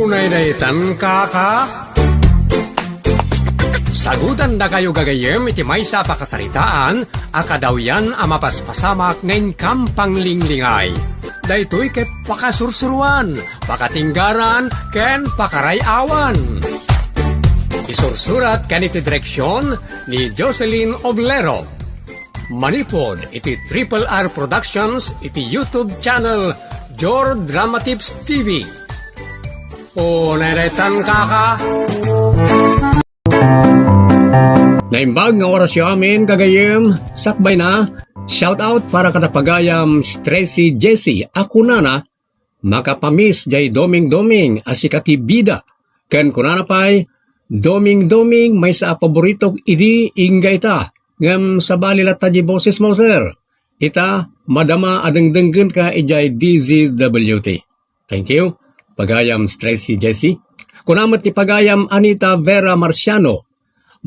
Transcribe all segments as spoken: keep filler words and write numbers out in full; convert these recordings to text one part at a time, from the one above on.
Unay daytan, kaka? Sagutandakayo gagayyem iti maysa a pakasaritaan a kadawyan a mapaspasamak nga inkam panglinglingay. Daytoy ket pakasursuruan, pakatinggaran, ken pakaray-awan. Isursurat ken iti direksyon ni Jocelyn Oblero. Manipud iti Triple R Productions iti YouTube channel Jor Drama Tips T V. Unay daytan, kaka? Naimbag nga orasyo amin, gagayyem, sakbay na, shout out para kada pagayam Tracy Jessie a kunana, makapamiss jay Doming-Doming a sika ti bida. Ken kunana pay, Doming-Doming, maysa a paboritok idi ingga ita. Ngem sabali latta di bosesmo, sir. Ita, madama a dengdenggenka idiay D Z W T. Thank you. Pagayam Tracy Jessie. Kuna met ti pagayam Anita Vera Marciano.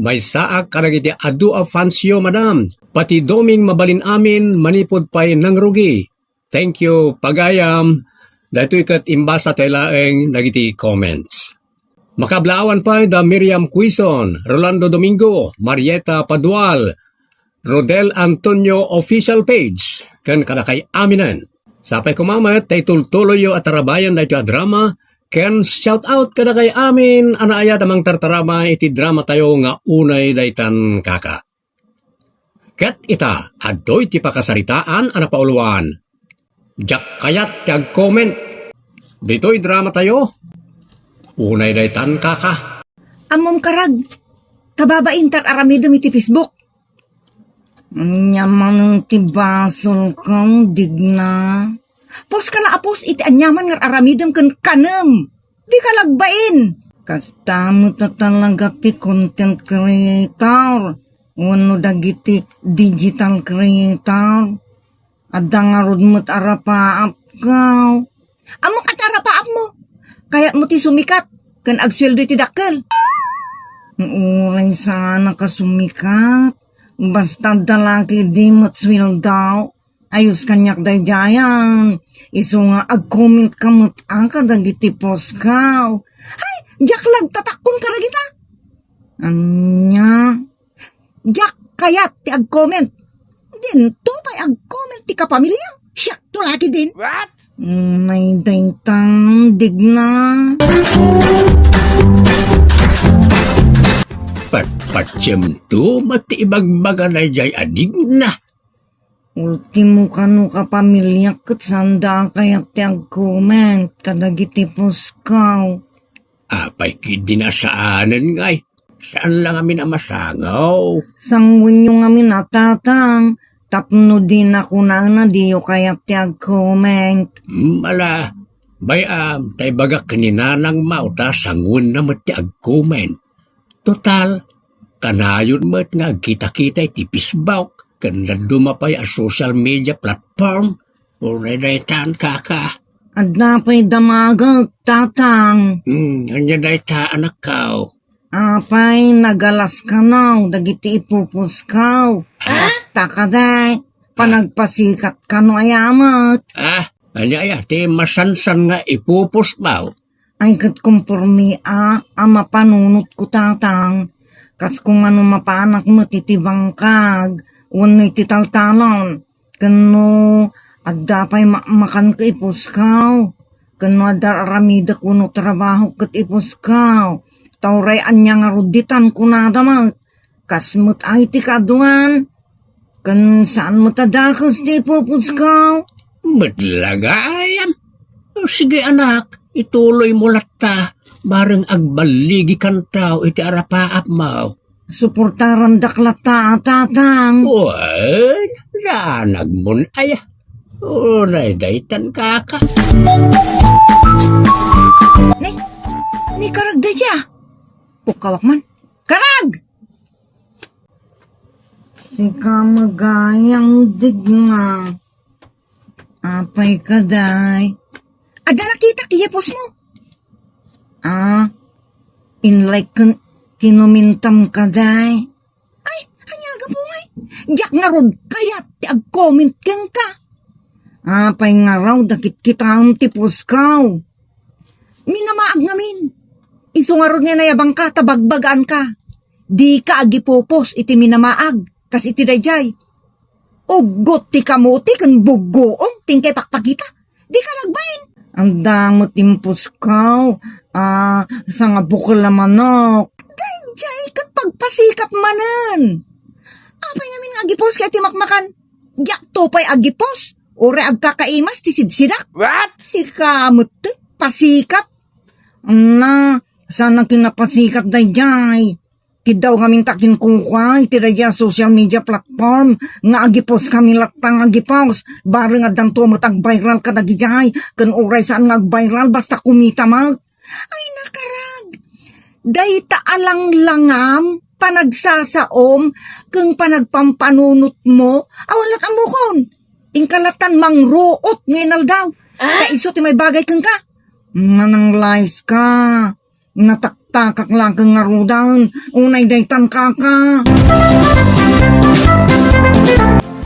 Maysaak kadagiti adu a fansyo, madam. Pati Doming mabalin amin manipud pay nangrugi. Thank you, pagayam. Daytoy ket imbasa tayo laeng dagiti comments. Makablaawan pay da Miriam Quizon, Rolando Domingo, Marieta Padual, Rodel Antonio Official Page, ken kadakay aminen. Sapay koma met ta itultuloyyo a tarabayan daytoy a drama, ken shout out kadakay amin a naayat a mangtartarama iti drama tayo nga Unay Daytan, Kaka. Ket ita, adtoy ti pakasaritaan a napauluan. Diak kayat ti agcomment. Ditoy drama tayo. Unay daytan, kaka. Ammom, karag, kababain ta ar-aramidem iti Facebook. Ania manen ti basolko, Digna? Poska la a post iti aniaman nga ar-aramidem ken kanem. Dika lagbain. Kasta met a talaga ti content creator wenno dagiti digital creator. Adda ngarud met a rapaapko. Ammok a ti rapaapmo. Kayatmo ti sumikat ken agsueldo iti dakkel. Uray saanak a sumikat. Basta adda la ketdi met sueldo. Ayos kaniak daydiayan. Isu nga agcomment ka met a kadagiti postko. Ay, diak la agtatakkon kadagita. Ania? Diak kayat ti agcomment. Dinto pay agcomment ti kapamiliam. Siakto la ketdin. What? Unay daytan, Digna. Patpatiemto met ti ibagbaga daydiay a Digna. Ultimo kano kapamiliak ket saanda a kayat ti agcomment kadagiti postko. Apay ketdi a saanen ngay? Saan la ngamin a masango? Sanguenyo ngamin a, Tatang, tapno dina kunana diyo kayat ti agcomment. Hmm, ala, bay-am, ta ibagak ken ni Nanang Mau ta sanguenna met ti agcomment. Total, kanayon met nga agkita-kita iti Facebook ken dadduma pay a social media platform. Unay daytan, kaka. Adda pay damagek, Tatang. Hmm, ania dayta, anakko? Apay, nagalas kano dagiti ipupos ko. Ah? Basta kadi, panagpasikat kano aya met. Ah, ania aya ti masansan nga ipupos mo? Ay ket kompormi a, a mapanunotko, Tatang. Kas kumano mapanak met iti bangkag wenno iti taltalon. Ken no adda pay makmakan ket ipusko. Ken no adda aramidek wenno trabahok ket ipusko. Ta uray ania ngarud ditan kunada met. Kas met ay ti kaaduan. Ken saan met a dakes ti ipupusko. Met la gayam. O, sige, anak, ituloy mo latta. Bareng agballigikanto iti arapaapmo. Suportarandak latta, Tatang. Wen, naanagmon aya. Unay daytan, kaka. Ni, ni karag dayta. Pukkawak man. Karag! Sika met gayam, Digna. Apay kadi? Adda nakitak iti postmo? Ah, in-like ken kinomentam kadi? Ay, ania gapu ngay? Diak ngarud kayat ti agcomment kenka. Apay ngarud a kitkitaem ti postko? Minamaag ngamin. Isu ngarud nga nayabangka ta bagbagaanka. Dika agipupos iti minamaag, kas iti daydiay. Uggot ti kamuti ken buggoong ti inkay pakpakita. Dika nagbain. Anda met ti imposkaw, a, sangabukel a manok. Daydiay ket pagpasikat manen. Apay ngamin nga agiposka iti makmakan? Diakto pay agipos, uray agkakaimas ti sidsidak. What? Sika met ti pasikat. Anna, saan a kinapasikat daydiay? Kiddaw ngamin ta kinkukua iti daydiay a social media platform nga agipos kami latta nga agipos. Bareng addanto met agviral kadagidiay, ken uray saan nga agviral basta kumita met. Ay, nakarag! Dayta a langlangam, panagsasaom, ken panagpampanunotmo, awan lat ammokon. Inka lattan mangruot nga inaldaw. Ah? Ta isu ti maibagay kenka. Manang lies ka. Nataktakak laeng ngaruden. Unay daytan, kaka.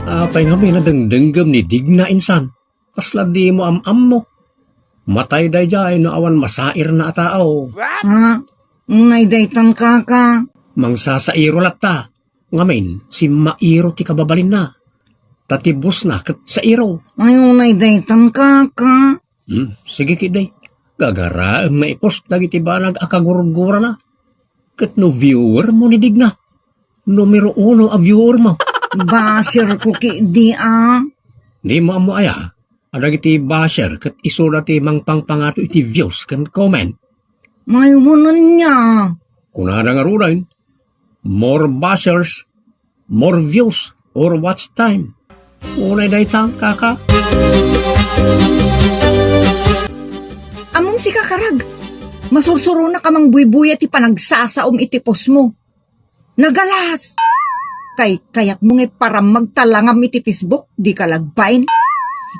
Apay ngamin a dengdenggem ni Digna insan? Kasla dimo am-ammo. Matay daydiay no awan masairna a tao. Ha? Unay daytan, kaka. Mangsasairo latta. Ngamin, simmairo ti kababalinna. Ta ti bosna ket sairo. Ay, unay daytan, kaka. Hmm, sige, kidday. Gagaraem nga i-post dagiti banag a kagurgurana. Ket no viewer mo ni Digna, numero uno a viewer mo. Basher ko, kidday, a. Dimo ammo aya, a dagiti basher ket isuda ti mangpangpangato iti views ken comment. Maymunan niya. Kunada ngaruden, more bashers, more views, or watch time. Unay dayta, kaka. Ammom, sika, karag. Masursuronak a mangbuybuya ti panagsasaom iti post mo. Nagalas! Kay kayatmo nga iparamag ta langam iti Facebook, dika lagbain.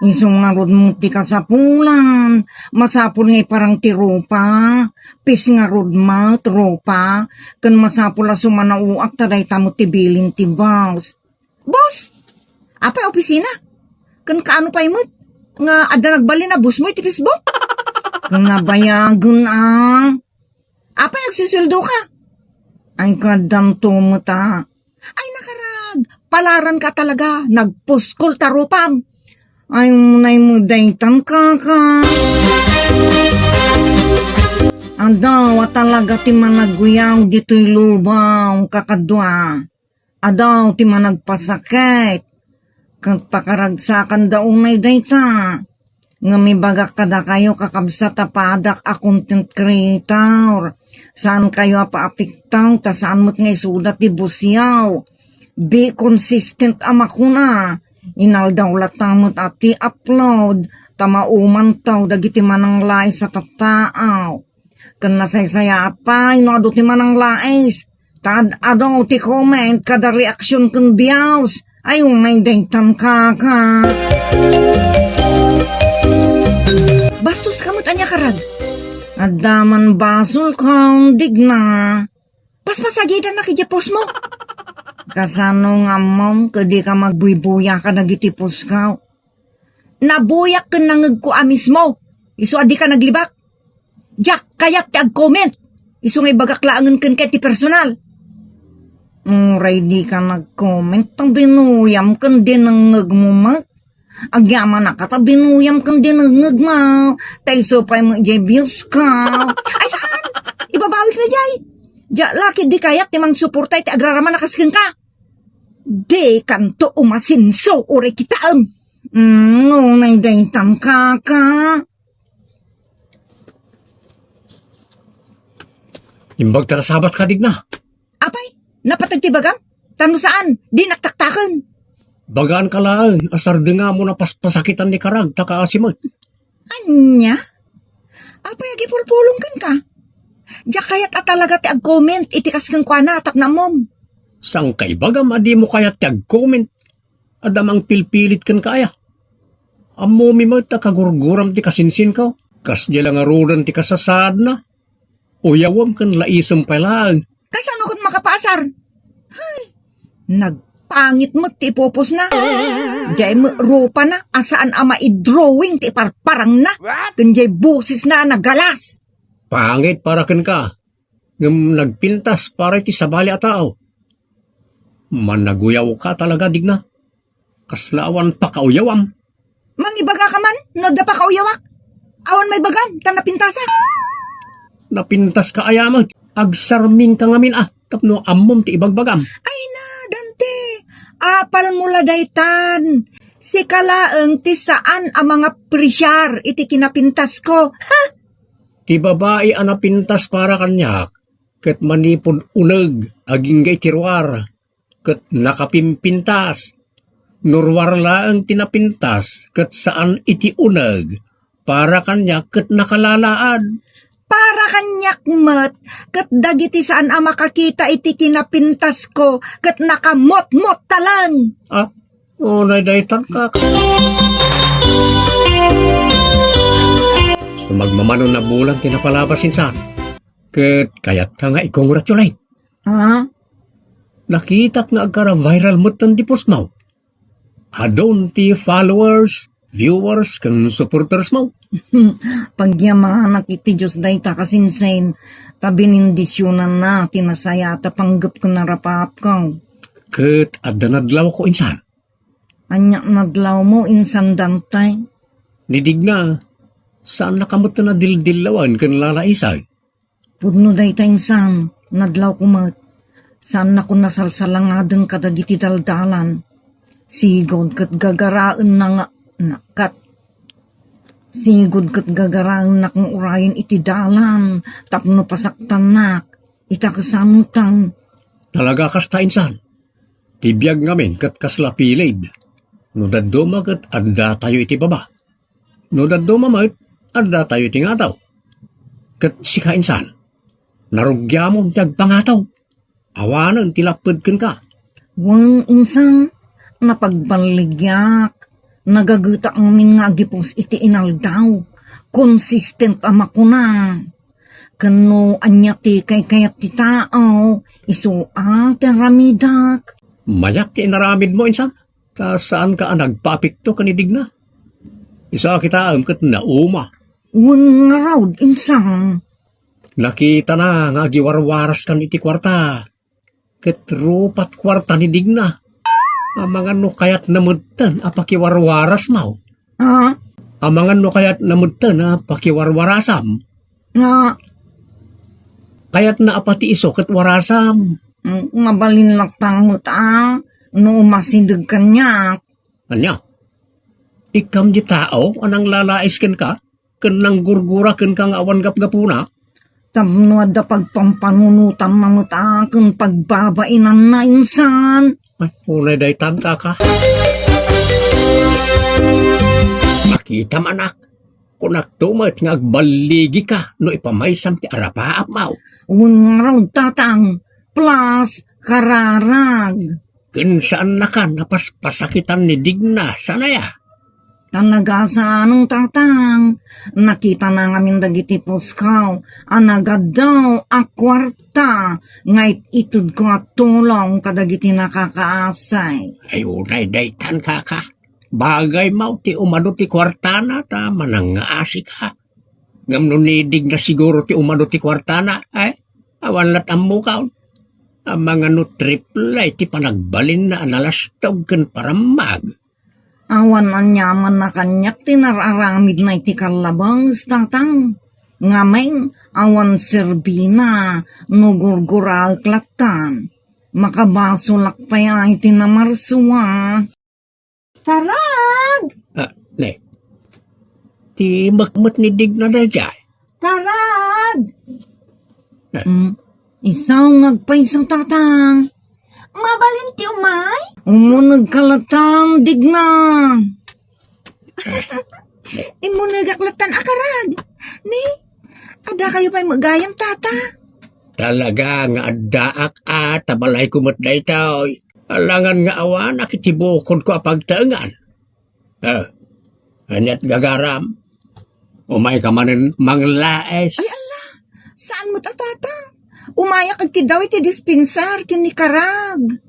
Isu ngarud met ti kasapulan. Masapul nga iparang ti rupa. Pis ngarud met, rupa. Ken masapul a sumanaoak ta dayta met ti bilin ti boss. Boss? Apay opisina? Ken kaano pay met nga adda nagbalin a boss mo iti Facebook? Ken nabayagen a. Apay agsusueldo ka? Ay, kaddanto met a. Ay, nakarag! Palaran ka talaga, nagpuskol ta rupam. Ay, unay mo daytan, kaka. Adaw a talaga ti managguyaw ditoy lubong, kakadua. Adaw ti managpasakit. Ket pakaragsakan da unay dayta. Ngem ibagak kadakayo, kakabsat, a padak a content creator. Saankayo a paapektaw, ta saan met nga isuda ti busiaw. Be consistent a makuna. Inaldaw latta met a ti upload, ta maumantaw dagiti mananglais a tattaaw. Ken nasaysayaat pay no adu ti mananglais. Ta ad-adu ti comment kada reaction ken views. Ay, unay daytan, kaka. Bastos ka met ania, karag. Adda man basol ka, Digna. Paspasagidannak idiay post mo. Kasano nga ammom ket dika magbuybuya kadagiti post ko? Nabuyak ken nangngegko a mismo. Isu a dika naglibak. Diak kayat ti agcomment. Isu nga ibagak laengen kenka ti personal. Uray dika nagcomment, ta binuyam ken dinengngegmo met. Agyamanaka ta binuyam ken dinengngegmo. Ta isu pay met diay views ko. Ay, saan? Ibabawik na diay. Diak la ketdi kayat ti mangsuporta iti agraraman a kas kenka. Dikanto umasenso uray kitaem. Mm, unay daytan, kaka. Imbag ta nasabat ka, Digna. Apay, napateg ti bagam? Tano saan, dinak taktaken. Bagaan ka laeng a sardengam no paspasakitan ni karag ta kaasi met. Ania? Apay agipulpulong kenka? Diak kayat a talaga ti agcomment iti kas kenkuana tapno ammom. Saan ka ibagam a dimo kayat ti agcomment? Adda mangpilpilit kenka aya? Ammomi met a kagurguram ti kasinsinko. Kasdiay la ngaruden ti kasasaadna. Uyawem ken laisem pay laeng. Kasano ket makapaasar? Hay, nagpangit met ti ipupusna. Diay met rupana a saan a maidrawing ti iparparangna. What? Ken diay bosesna a nagalas. Pangit para kenka, ngem nagpintas para iti sabali a tao. Managuyawka talaga, Digna. Kasla awan pakauyawam. Mangibagaka man no adda pakauyawak. Awan maibagam ta napintasak. Napintaska aya met? Agsarmingka ngamin a tapno ammom ti ibagbagam. Ay na, Dante, apalmo la daytan. Sika laeng ti saan a mangapresiar iti kinapintasko. Ha? Ti babai a napintas para kaniak ket manipud uneg agingga iti ruar ket nakapimpintas. No ruar laeng ti napintas ket saan iti uneg, para kaniak ket nakalalaad. Para kaniak met ket dagiti saan a makakita iti kinapintasko ket nakamotmot taleng. Ah, unay daytan, kaka. Sumagmamano nabulan ti napalabas insan. Ket kayatka nga i-congratulate. Ah? Nakitak nga agkara-viral metten ti postmo. Adun ti followers, viewers, ken supporters mo. Pagyamanak iti Dios dayta, kasinsin, ta benindisionanna ti nasayaat a panggep ken arapapko. Ket adda nadlawko insan. Ania nadlawmo insan, Dante? Ni Digna, saannaka met a dildillawen ken lalaisag. Pudno dayta insan, nadlawko met. Saannakon nasalsalangaden kadagiti daldalan. Sigud ket gagaraenna nga, na, kat. Sigud ket gagaraennak nga urayen iti dalan tapno pasaktannak. Ita, kasano tan? Talaga kasta insan. Ti biag ngamin ket kasla pilid. No dadduma ket addatayo iti baba. No dadduma met, addatayo iti ngataw. Ket sika insan, narugiamon ti agpangataw. Awanen ti lapped kenka. Wen, insan, napagballigiak. Nagagetak ngamin nga agipus iti inaldaw. Consistent a makuna. Ken no ania ti kaykayat ti tao, isu a ti aramidak. Mayat ti inaramidmo, insan. Ta saanka a nagpaapekto ken ni Digna? Isu a kitaem ket nauma. Wen ngarud, insan. Nakitana nga agiwarwaraskan iti kuarta. Ket rupat kuarta ni Digna. Amangan no kayatna metten a pakiwarwarasmo. Ah? Amangan no kayatna metten a pakiwarwarasam. Nga? Kayatna a pati isu ket warasam. Mm, mabalin laktang met a no umasideg kaniak. Ania? Ikkam di tao a nanglalais kenka ken nanggurgura kenka nga awan gapgapuna? Tapno adda pagpampanunotanna met a ken pagbabainanna, insan. Ay, unay daytan, kaka. Makitam, anak. Kunakto met nga agballigika no ipamaysam ti arapaapmaw. Wen ngarud, tatang, plus kararag. Ken saannakan a paspasakitan ni Digna, saan aya? Talaga saanen, tatang. Nakitana ngamin dagiti puskaw a nagaddaw a kuarta nga it-itedko a tulong kadagiti nakakaasay. Ay, unay daytan, kaka. Bagaymaw ti umadu ti kuartana ta manangngaasika. Ngem no ni Digna siguro ti umadu ti kuartana, ay, awan lat ammokaon. Amangan no triple ti panagbalinna a nalastog ken parammag. Awan aniamanna kaniak ti nararamidna iti kallabes, tatang. Ngamin, awan serbina no gurguraek lattan. Makabasolak pay a iti namarso a. Karag! Ah, ne. Ti mekmet ni Digna daydiay. Karag! Ah. Mm. Isu nga agpayso, tatang. Mabalin ti umay? Umunegka lattan, Digna. Immunegak lattan a karag. Ni, adda kayo pay met gayam, tata? Talaga nga addaak a, ta balayko met daytoy. Alangan nga awanak iti bukodko a pagtaengan. Eh, aniat gagaram? Umayka manen manglaes. Ay, ala, saan met a, tata? Umayak agkiddaw iti dispensar ken ni Karag.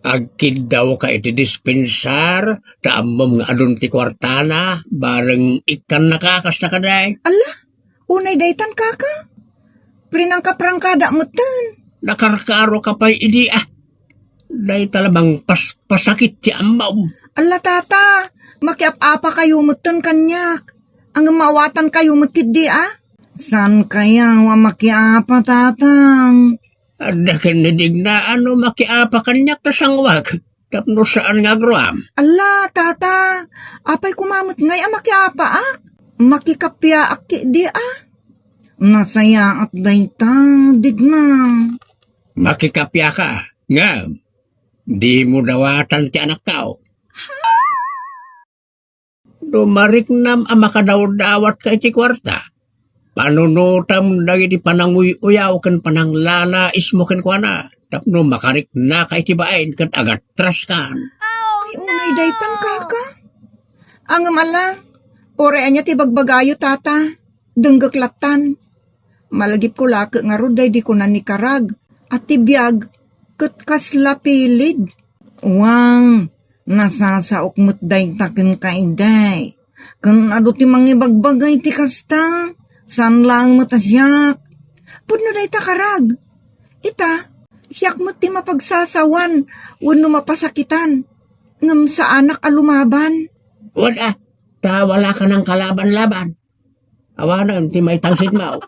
Agkiddawka iti dispensar, ta ammom nga adun ti kuartana, bareng ikkannaka, kasta kadi? Ala, Unay daytan, kaka. Prinangkaprangkada metten. Nakarkaroka pay idi, a. Dayta la mangpaspasakit ti ammom. Alla, tata, makiap-apakayo metten kaniak. Ngem maawatankayo met ketdi, a? Saan kaya a makiapa, tatang? Adda ken ni Digna a no makiapa kaniak ta sanguak tapno saan nga agruam. Alla, tata, apay koma met ngay a makiapaak? Makikapiaak ketdi, a? Nasayaat dayta, Digna. Makikapiaka, ngem dimo dawatan ti anakko. No mariknam a makadawdawatka iti kuarta, panunotem dagiti pananguy-uyaw ken pananglalaismo kenkuana tapno makariknaka iti bain ket agatraskan. Ay, unay daytan, kaka. Ngem ala, uray ania ti bagbagayo, tata? Denggek lattan. Malagipko la ket ngarud daydi kuna ni Karag a ti biag ket kasla pilid. Wen, nasasaok met dayta kenka idi. Ken adu ti mangibagbaga iti kasta, saan laeng met a siak. Pudno dayta, Karag. Ita, siak met ti mapagsasawan wenno mapasakitan. Ngem saanak a lumaban. Wala, ta wala ka nang kalaban-laban. Awanen ti maitangsitmo.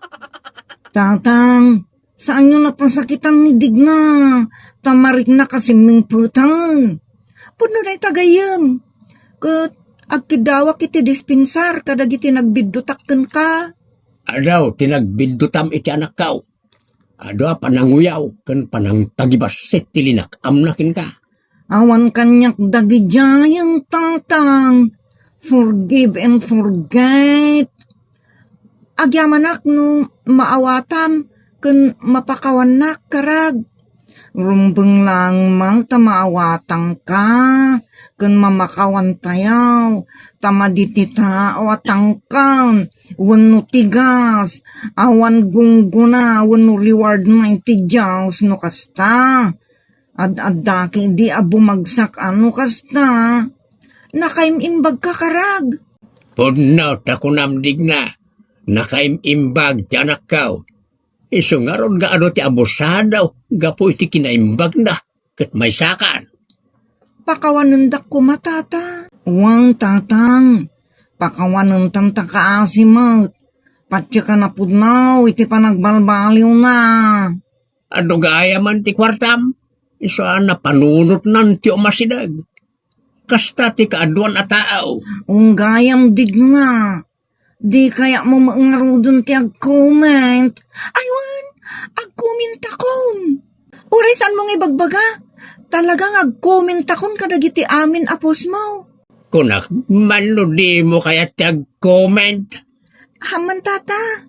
Tatang, saanyo napasakitan ni Digna, ta marikna ka simmingpeten. Pudno dayta gayyem, ket agkiddawak iti dispensar kadagiti nagbiddutak kenka. Adu ti nagbiddutam iti anakko. Adu a pananguyaw ken panangtagibassit ti linak-amna kenka. Awan kaniak dagidiay, tatang. Forgive and forget. Agyamanak no maawatam ken mapakawannak, Karag. Rumbeng laeng met a maawatanka ken mamakawantayo, ta madi ti tao a tangken wenno tigas, awan gunggona wenno rewardna iti Dios no kasta. Ad-addaki idi a bumagsak a no kasta. Nakaim-imbagka, Karag. Pudno ta kunam, Digna, nakaim-imbag ti anakko. Isu ngarud nga adu ti abusado gapu iti kinaimbagna ket maysakan. Pakawanendak koma, tata. Wen, tatang. Pakawanentan ta kaasi met. Patiekan a pudno iti panagbalbaliwna. Adu gayamen ti kuartam, isu a napanunotnan ti umasideg. Kasta ti kaaduan a tao. Unggayam, Digna. Di kayatmo met ngaruden ti agcomment? Ay wen, agcommentakon. Uray saanmo nga ibagbaga, talaga nga agcommentakon kadagiti amin a postmo. Kunak man no dimo kayat ti agcomment. Amman, tata.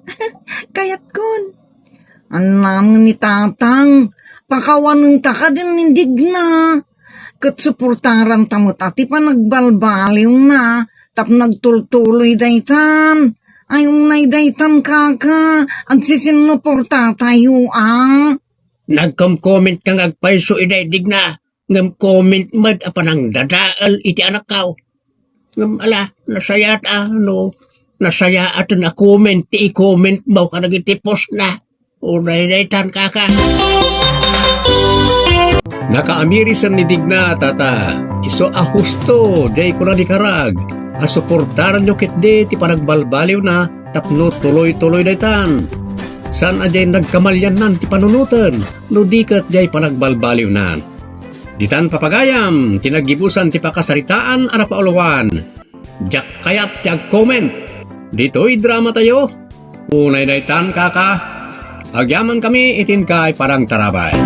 Kayatkon. Annam ni tatang, pakawanenta kadin ni Digna. Ket suportaranta met a ti panagbalbaliwna tapno agtultuloy daytan. Ay, unay daytan, kaka, agsisinnuportatayo, a. Nagcomcomment ka nga agpayso idiay Digna, ngem comment met a panangdadael iti anakko. Ngem ala, nasayaat a, no, nasayaaten a comment ti i-commentmo kadagiti postna. Uray daytan, kaka. Nakaamirisan ni Digna, tata. Isu a husto, diay kuna ni Karag, a suportaranyo ketdi ti panagbalbaliwna tapno tuloy-tuloy daytan. Saan a diay nagkamaliannan ti panunoten, no di ket diay panagbalbaliwnan. Ditan papagayam ti naggibusan ti pakasaritaan a napauluan. Diak kayat ti agcomment. Ditoy dramatayo. Unay daytan, kaka. Agyamankami iti inkay panangtarabay.